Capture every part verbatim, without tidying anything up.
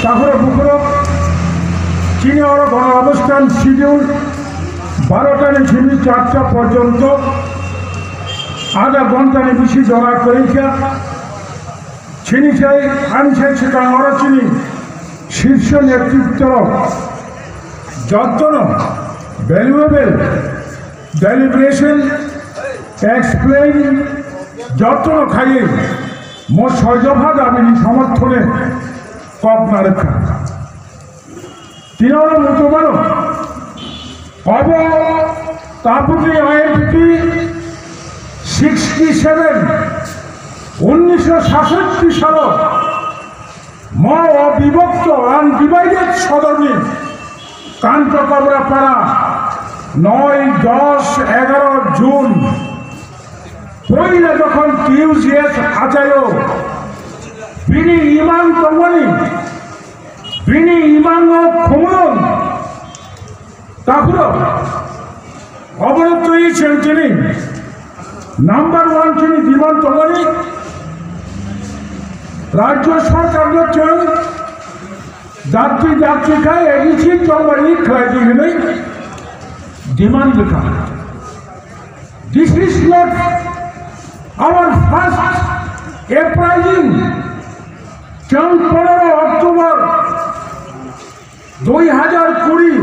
Akhoro bukhoro chini oro gono obosthan schedule barota ni simi charta porjonto adha ghonta ni bisi jora kwrwi kha. Chini sai ani sai swkang oro chini shirso netritwo rok jottono valuable deliberation explain jottono khaiwi mo soi dopha dabini somorthone kok narwkha. Tini oro muchungmano, obo tabukni I N P T sixty seven, unnisho sasatti salo mo obibhokto undivided sodorni Kanto Kobrapara noi, dos, egaro June poila jokhon T U G S achaio, bini imang tongmani Bini imango khumulung takhuro obono twi chwng chini number one chini demand tongmani rajyo sarkarno chwng dakti dakti khai A D C tongmani khlaidi hinwi demand rwkha. This is not our first uprising. Chwng pondro October dui hajar kuri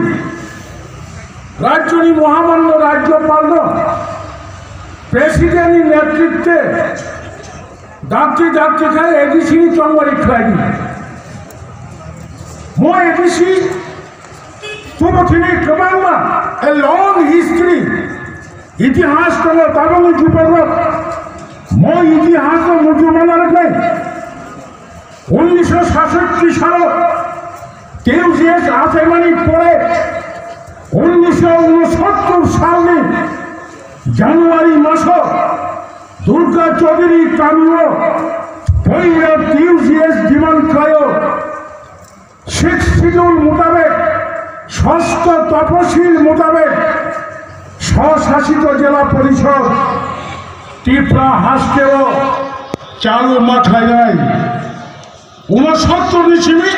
rajyoni mohamanno rajyopalno presidentni netritwe dakti dakti khai A D C ni chongmari khlaidi. Mo A D C tubuthini kwbangma a long history itihas tongo tabukni jupagrok. Mo itihasno muchungmano rwknai. Unnisho sasatti salo T U G S achaimani pore unnisho unosottor salni January maso Durga Chaudhuri kamio poila T U G S demand khlaio. Sixth Schedule mutabek, sosto toposil mutabek, swsasito jela porishod Tripura hasteo chalu ma khlainai. Unosottor ni simi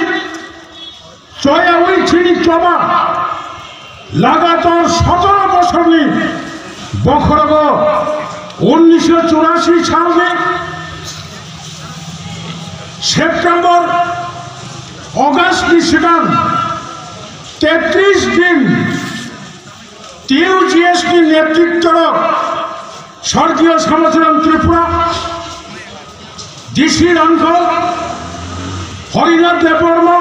choyawi chini choba lagatar sotoro bosorni bokhorogo unnisho churasi salni September, August ni swkang tetris din T U G S ni netritwrok Sorgiyo Samacharan Tripura, D C Rangkhol, Harinath Debbarma,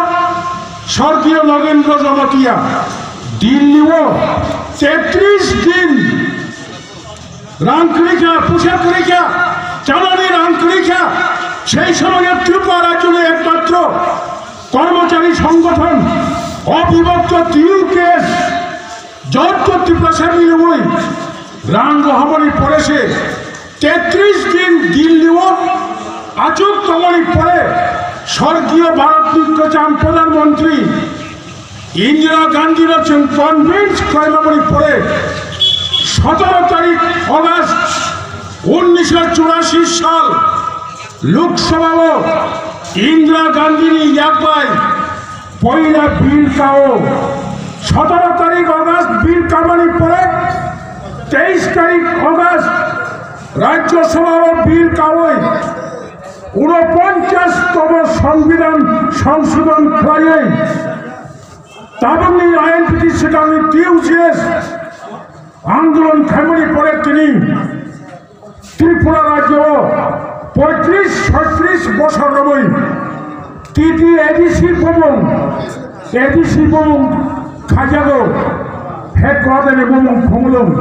Sorgiyo Nagendra Jamatia, Dilli o tetris din rang kwrwi kha, puisa kwrwi kha, chamani rang kwrwi kha, sei somoyo Tripura rajyoni ekmatro kormochari songgothon obibhokto T U K S Jotto Tiprasa ni rwui rang rohormani pore se tetris din Dilli o achuk tongmani pore sorgiyo Bharatni kwcham Pradhan Mantri Indira Gandhi no chwng convince khlaimani pore sotoro tarik August unnisho churasi sal Lok Sabha o Indira Gandhi ni yak bai Poila bill kao. Sotoro tarik August bill kamani pore, teis tarik August Rajya Sabha o bill kaoi unoponchas tomo Songbidan songsodon khlaiwi tabukni I N P T swkangni T U G S andolon khaimani pore tini Tripura rajyo o poitris soitris bosor romwi T T A D C bumung, A D C bumung khajago, headquarter ni bumung Khumulwng.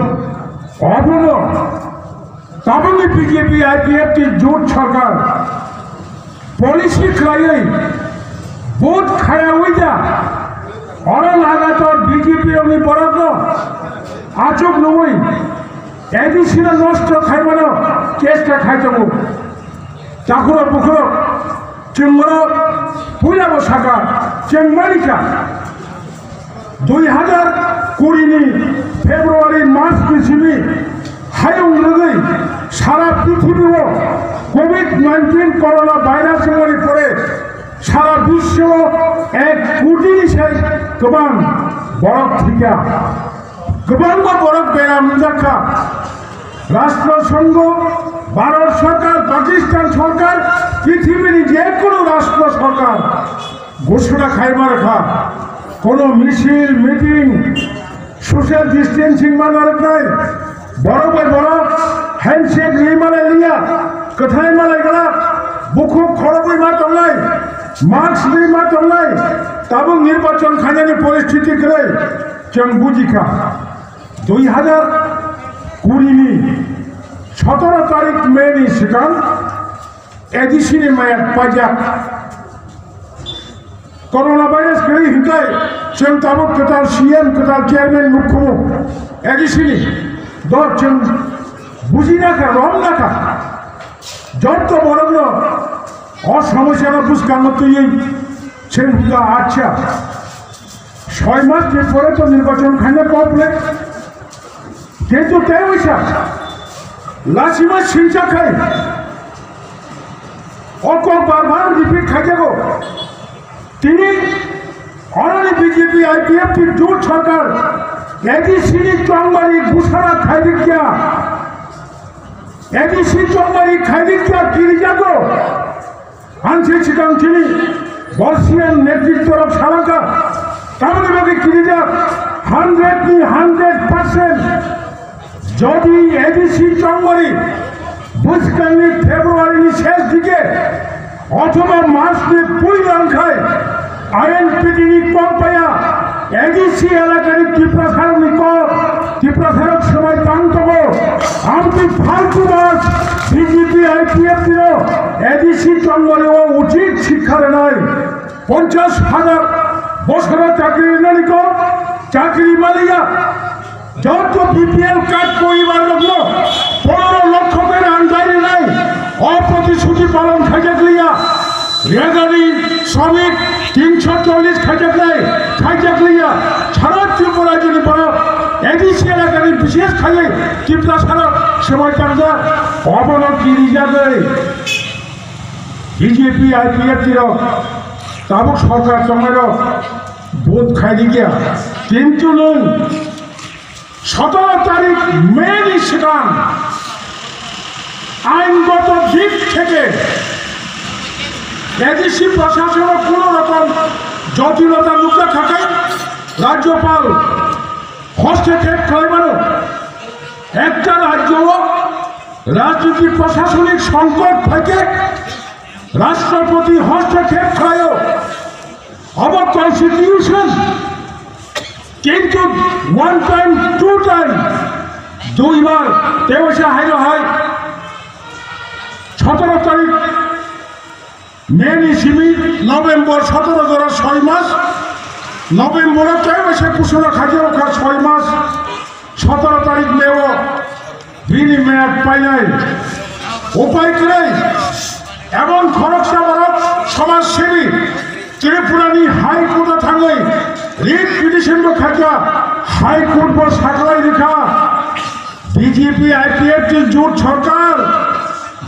Obono tabukni B J P I P F T jut sarkar policy khlaiwi vote khayawi da, oro lagator B J P rokni borokno achuk nungwi A D C no nosto khaimano chesta khai tongo. Takhurok bukhurok chwng oro puila bo sakha, chwng manikha. Dui hajar kuri ni February mas ni simi hayung rwgwi sara prithibi o covid nineteen corona virus wngmani pore sara biswo Kwbang borok thwikha, kwbangma borok beram wngjakha. Rashtra Sangho, Bharat Sarkar, Pakistan Sarkar, pithibini je kono Rashtra Sarkar ghoshona khai ma rwkha. Kono misil, meeting, social distancing ma narwknai, borok bai borok handshake rwi malai liya, kwthai malai glak, bukhuk khorogwi ma tongnai, mask rwi ma tongnai, tabuk nirbachon khainani poristhiti kwrwi chwng bujikha. Dui hazar kuri ni sotoro tarik May ni swkang A D C ni maya paijak. Corona virus kwrwi hinkai chwng tabuk kwtal C M, kwtal chairman, mukhumu A D C ni dot chwng bujina kha, romna kha. Jotto borokno o somosyano bwskango twiwi chwng hwnkha, acha, soi mas ni pore to nirbachon khaina kok le. Kintu tei wisa lachima singcha khai o kok bar bar repeat khaijago. Tini oroni B J P I P F T jut sarkar A D C ni chongmani gusara khairikya, A D C chongmani khairikya kirijago. Ang se sikang chini Borsian netritw rok salangkha, tamoni bagwi kirijak hundred ni hundred percent. Jodi A D C chongmani bwskangni February ni ses dike othoba March ni puila wngkhai, I N P T ni kok paya, A D C elakani Tiprasarokni kok, Tiprasarok swmai tang tongo. Amtwi faltu mas B J P I P F T no A D C chongmani o uchit sikha rwnai. Ponchas hajar bosoro chakri rwnani kok, chakri maliya. Joto B P L card poribar rokno pondro lokho khe rang jai rwnai, o protisuti palon khaijak liya. Rengani shramik tinsho chollish khaijak nai, khaijak liya. Sara Tripura rajyoni borok A D C elakani bishesh khaiwi Tiprasarok swmai tangjak, obono kirijagwi B J P I P F T rok tabuk sorkar tongnai rok vote khai rikya. Kintu nwng sotoro tarik May ni swkang aingoto dik theke A D C prashasono kono rokom jotilota nukjakha khai Rajyopal hostokhep khlaimano. Ekta rajyo o rajnitik prashasonik songkot phaikhe Rashtrapati hostokhep khlaio. Obo constitution, kintu one time, two time, duibar, tei waisa haino hai sotoro tarik May ni simi November sotoro jora soi mas, November o tei waisa kusura khaja okha soi mas, sotoro tarik May o bini meyad painai. Upai kwrwi, emon khoroksa borok somaj sebi Tripura ni High Court o thangwi writ petition bo khaikha, High Court bo saklai rikha, B J P I P F T jut sorkar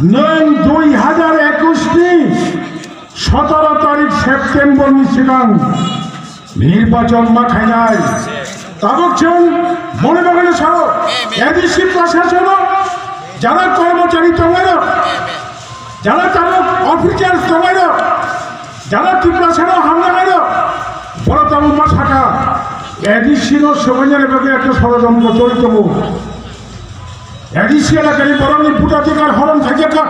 nwng dui hazar ekush ni sotoro tarik September ni swkang nirbachon ma khainai. Tabuk chwng boni bagwino sao, A D C prashasono jara kormochari tongnairok, jara tabuk officials tongnairok, jara Tiprasano hamjanairok, borok tabuk ma sakha, A D C no swbainani bagwi ekta sorojontro choli tongo. A D C elakani borokni bhotadhikar horon khaijakha.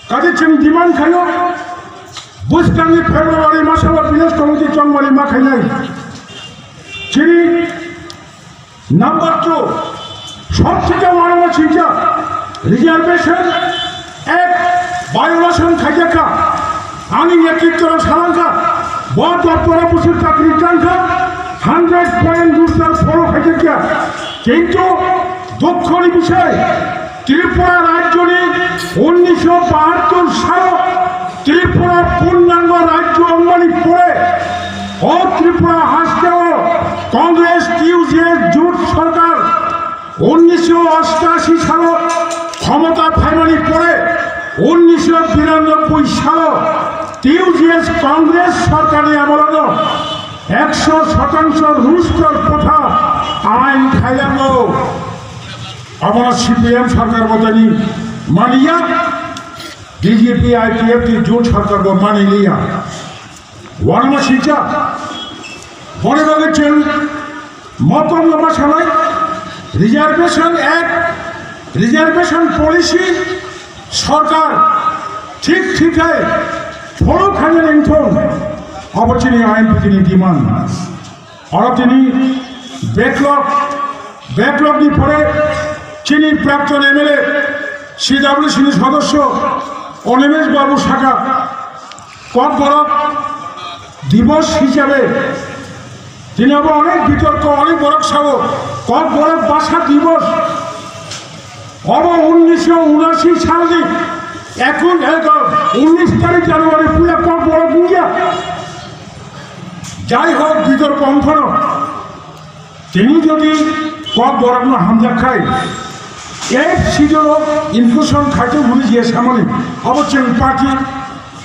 Kaje chwng demand khaio, bwskangni February masao village committee chongmani ma khainai. Chini number two, sob theke uanama singcha, Reservation Act violation khaijakha. Ani netritwrok salangkha, bo doptoro bwswk chakri tangkha, hundred point rooster follow khaijakya. Kintu dukkhoni bisai, Tripura rajyoni unnisho bahattor salo Tripura purnango rajyo wngmani pore, o Tripura hasteo Congress T U J S jut sorkar unnisho ostashi salo khomota phaimani pore, unnisho biranobboi salo T U J S Congress sorkarni amolono Ekso shotangso rustor kotha ain khailango. Abono C P M sarkar botani maniya, B J P I P F T jut sarkar bo mani liya. Wanama sija. Bore bage cheng motom lama sanai. Reservation Act, reservation policy, Sorkar thik thik hai follow khaina nengthong, abo chini I N P T ni demand. Oro tini backlog, backlog ni pore chini prakton M L A, C W C ni sodosyo Animesh Babu saka, Kokborok Divos hisabe tini abo onek bitorko, onek borok sao Kokborok Basa Divos. Obo unnisho unashi salni ekun, eko, unnish tarik January puila Kokborok wngya. Jai hok, bitorko wngphano. Tini jodi Kokborokno hamjak khai, eighth schedule o inclusion khaito hwnwi je samani, abo chwng party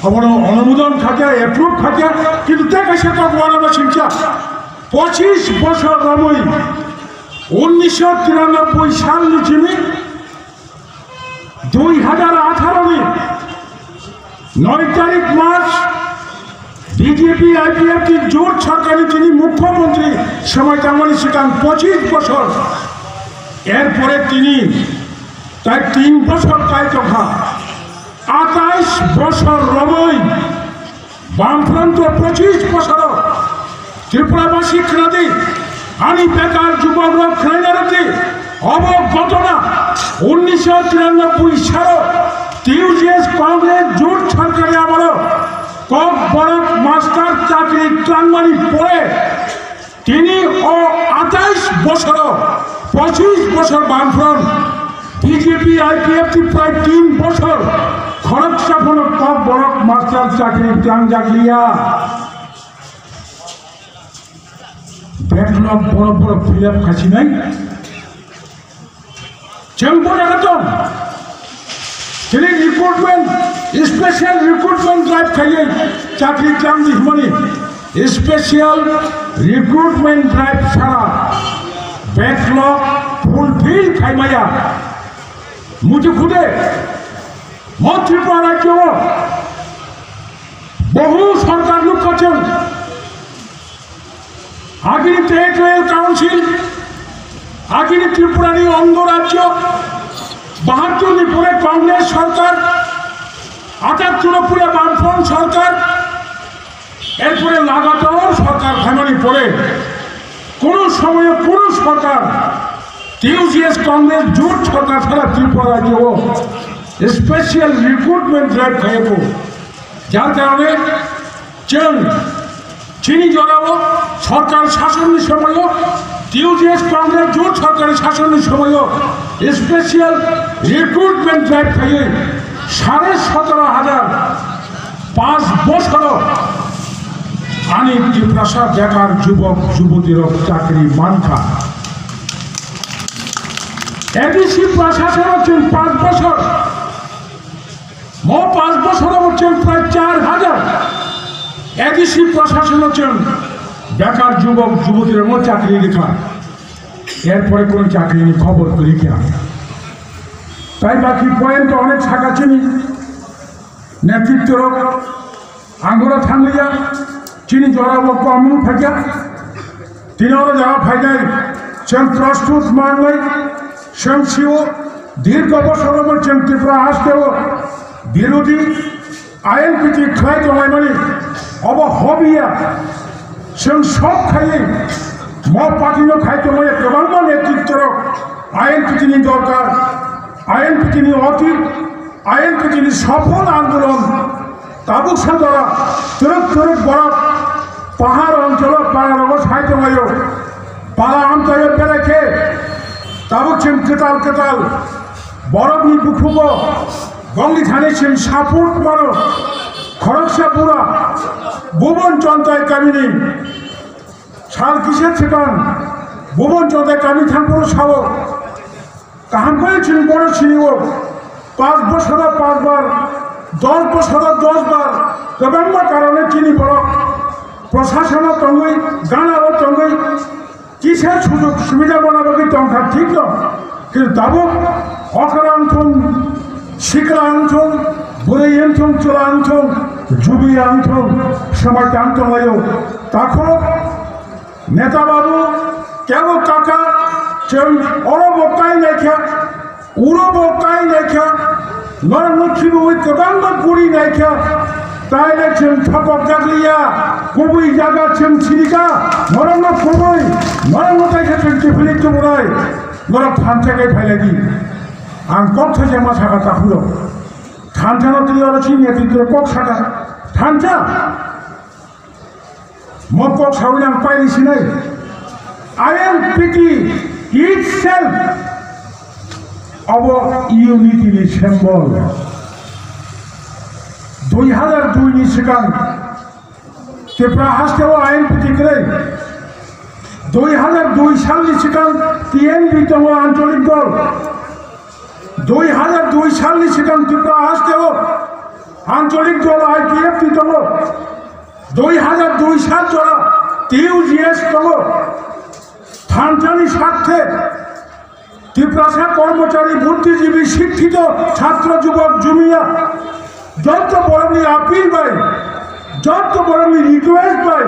abono onumodon khaikha, approve khaikha, kintu tei kaisa Kokborokno singcha, pochis bosor romwi, unnisho tiranoboi salni simi dui hajar atharo ni noi tarik March, B J P I P F T jut sorkarni tini mukhyamantri swmai tangmani swkang pochis bosor, er pore tini tai tin bosor tai tongkha, atais bosor romwi Bamfront o pochis bosoro Tripura basi khwnadi, ani bekar jubokrok khwnaina rwdi, obo ghotona unnisho tiranoboi salo T U G S Congress jut sorkari amolo Kokborok master chakri twlangmani pore Tini o atais bosoro, pochis bosor Bamfront, B J P I P F T prai tin bosor, khoroksa phano Kokborok master chakri tlangjak liya. Backlog boro boro fill up khasinai. Chwng bo jaga tong. Tini recruitment, special recruitment drive khaiwi chakri tlang di hwnmani special recruitment drive sara backlog fulfill khaimaya. Muju khude mo Tripura rajyo o bohu sorkar nukha chwng. Agini Territorial Council, agini Tripura ni Ongorajyo, bahattur ni pore Congress sorkar, atattur pore Bamfront sorkar, erpore lagatar sorkar phaimani pore kono somoyo kono sorkar, T U G S Congress jut sorkar sara Tripura rajyo o special recruitment drive khaiya ko. Jar karone Chwng chini jorao sorkar sasonni somoio, T U G S Congress jut sorkari sasonni somoio special recruitment drive khaiwi sare sotoro hajar, panch bosoro ani Tiprasa bekar jubok jubotirok chakri mankha. A D C prasasano chwng panch bosor Mo panch bosoro chwng prai char hajar A D C prasasano chwng bekar jubok jubotirokno chakri rikha. Erpore kono chakrini khobor kwrwi kha. Tai baki point onek saka chini netritworok angora thangliya, chini jorao kwmung phaikha. Tini oro jaga phainai chwng prostut manwi chwng sio dirgho bosorono chwng Tripura hasteo birodhi I N P T khlai tonglaimani obo hobiya chwng sok khaiwi mo party no khai tongmani kwbangma netritworok I N P T ni dorkar, I N P T ni otit, I N P T ni sophol andolon tabuk sa jora twrwk twrwk borok pahar oncholo pararogo sai tonglaio. Para amchaio berai khe tabuk chwng kwtal kwtal borokni bukhugo gongni thani chwng support mano. Khoroksa bura Bhuban Chontai kamini sal kisa swkang Bhuban Chontai kami thangphuru sao, kaham khe chini borok sinio, panch bosoro panch bar, dos bosoro dos bar, kwbangma karone chini borok Prosasono tongwi, ganao tongwi, kisa sujog subida bona bagwi tongkha, thik no? Kintu tabuk okra wngthung, sikla wngthung, bwrwi wngthung, chwla wngthung, jubi wngthung, swmai tang tonglaio. Takhuk neta babu, kebo kaka, chwng oro bo kai naikha. Uro bo kai naikha, norokno khibiui kwbangma guri naikha, taile chwng thokok jakliya, kubui jaga chwng sirika, norokno kubui, norokno kaisa chwng kiphilwi tubunai, norok thansa khe phailai di. Ang kok thaisa ma saka takhurok. Thansa no twi oro chini twi kok saka. Thansa. Mokok sawi nang paini sinai. I N P T itself abo unity ni symbol. Dui hazar dui ni sikang Tripura haste o I N P T kwrwi. Dui hazar dui sal ni sikang T N V tongo ancholik dol. Dui hazar dui sal ni sikang Tripura haste o ancholik dol I P F T tongo. Dui hazar dui sal jora T U G S tongo. Thansa ni sarthe Tiprasa kormochari, buddhijibi, sikkhito, chhatro, jubok, jumiya, jotto borokni appeal bai, jotto borokni request bai,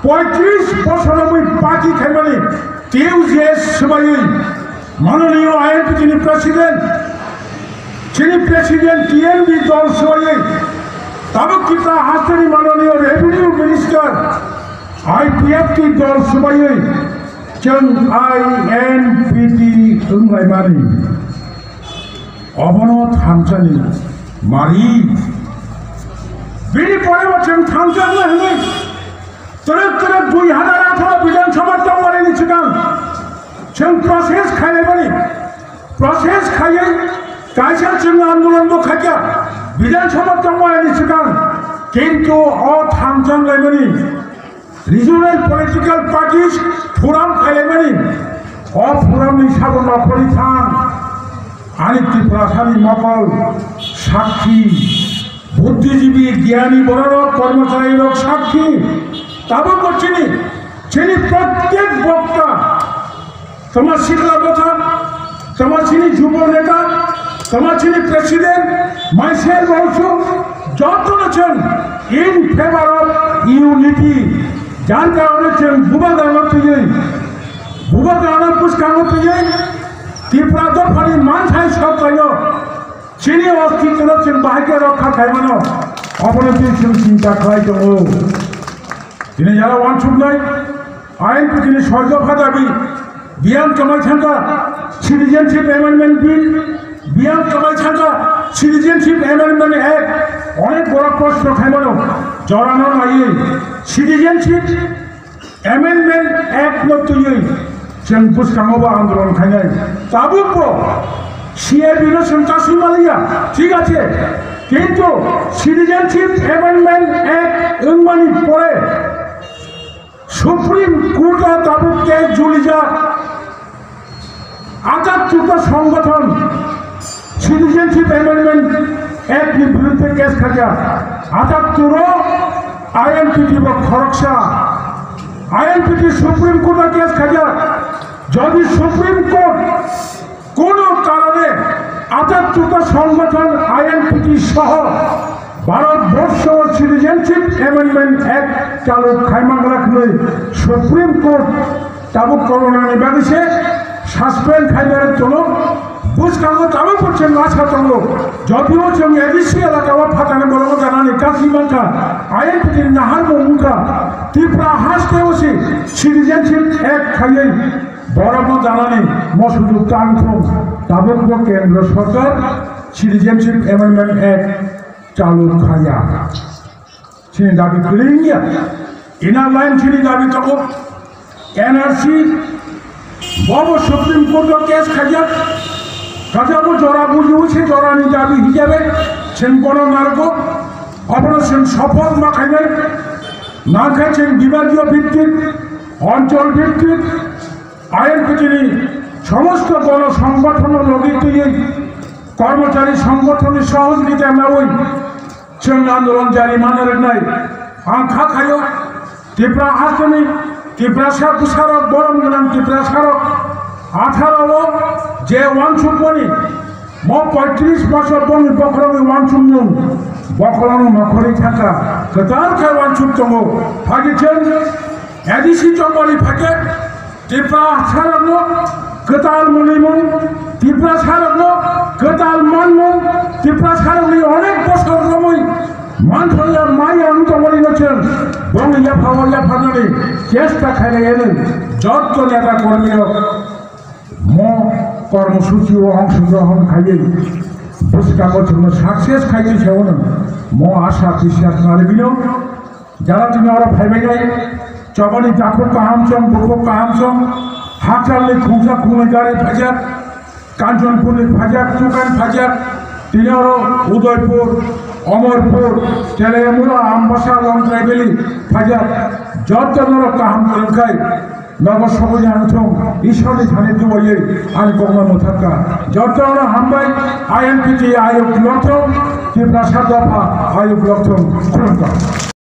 poitris bosor wngwi party khaimani T U G S swbaiwi manoniyo I N P T ni president, chini president T N V dol swbaiwi, tabuk Tripura hasteni manoniyo revenue minister, I P F T dol swbaiwi chwng I N P T wnglaimani. Obono thansani mari. Bini pore bo chwng thansa wngna hwnwi twrwk twrwk dui hazar atharo Bidhan Sabha tongmani ni swkang chwng process khailaimani. Process khaiwi kaisa chwng andolon bo khaikha Bidhan Sabha tongmani ni swkang, kintu o thansa wnglaimani. Regional political parties forum khailaimani, o forum ni sabo nokhorwi thang, ani Tiprasani mokol sakhi, buddhijibi, giyani bororok, kormocharirok sakhi, tabuk bo chini, chini prottek bokta, tama sikla bwthar, tama chini jubo neta, tama chini president, myself also, jotono chwng in favor of unity. Jar karone chwng bubagrano twiwi, bubagrano bwskango twiwi, Tipra dophani manthai sok khaio, chini ostitwno chwng bahai khe rokha khaimano, obono twi chwng chinta khlai tongo. Tini jara wansuknai, I N P T ni soi dopha dabi, biyang kwmai thangkha Citizenship Amendment Bill, biyang kwmai thangkha Citizenship Amendment Act, onek borok proshno khaimano, jorano naiwi Citizenship Amendment Act no twiwi chwng bwskango bo andolon khainai. Tabuk bo C A B no chwng kasui maliya, thik ache, kintu Citizenship Amendment Act wngmani pore Supreme Court o tabuk case julijak. Atatturta songgothon Citizenship Amendment Act ni birudde case khaijak. Atatturo I N P T bo khoroksa. I N P T Supreme Court o case khaijak. Jodi Supreme Court Kono karone atatturta songgothon I N P T soho Bharat borsho Citizenship Amendment Act chalu khaimang rak hwnwi Supreme Court tabuk corona ni bagwi se suspend khaimani tono bwskango tabuk bo chwng asa tongo. Jotio chwng A D C elaka o phatani borok janani kasi mankha I N P T ni naharmung wngkha Tripura haste o se Citizenship Act khaiwi. Borokno janani mo sujuk tang thung, tabuk bo Kendra Sarkar Citizenship Amendment Act chalu khaya. Chini dabi kwrwi wngya. Inner line chini dabi tongo. N R C bobo Supreme Court o case khajak. Khajabo jora bujibo se jorani dabi hijabe chwng bono narwgo. Obono chwng sophol ma khainai. Nangkhe chwng bibhagiyo bhittik, onchol bhittik, I N P T ni somosto gono songgothon logi twiwi kormochari songgothon ni sohojogita nawi chwng andolon jari mane rwnai. Ang kha khayo, Tripura hasteni Tiprasa bwsarok, borom gwnang Tiprasarok, atharo o je uansukmani, mo poitris bosor boni bokhorokni uansukmung, bokhorokno nokhorwi thangkha, kwtal khe uansuk tongo. Phagi chwng A D C chongmani phage, Tiprasarokno kwtal mwnwimung, Tiprasarokno kwtal manmung, Tiprasarokni onek bosor romwi manthokya maya wng tongmani no chwng bongni yaphao yapharnani chesta khainai hwnwi jotto neta kormirok mo kormosuchi o ongshogrohon khaiwi bwskango chwngno success khaiwi se hwnwi mo asha biswas narwgwino. Jara tini oro phaibainai, chobani takhuk kaham chong, bukhuk kaham chong, hakchalni khungsa khungnwi gari phaijak, Kanchanpurni phaijak, Tukan phaijak, tini oro Udaipur, Amarpur, Teliamura, Ambasa, Longtrai Valley phaijak, joto norok kaham kwrwngkhai, nogo sogwi ang thung, Ishwarni thani duwaiwi ani kokno mwthangkha. Jotono hambai, I N P T ayuk lokthung, Tiprasa dopha ayuk lokthung, khulumkha.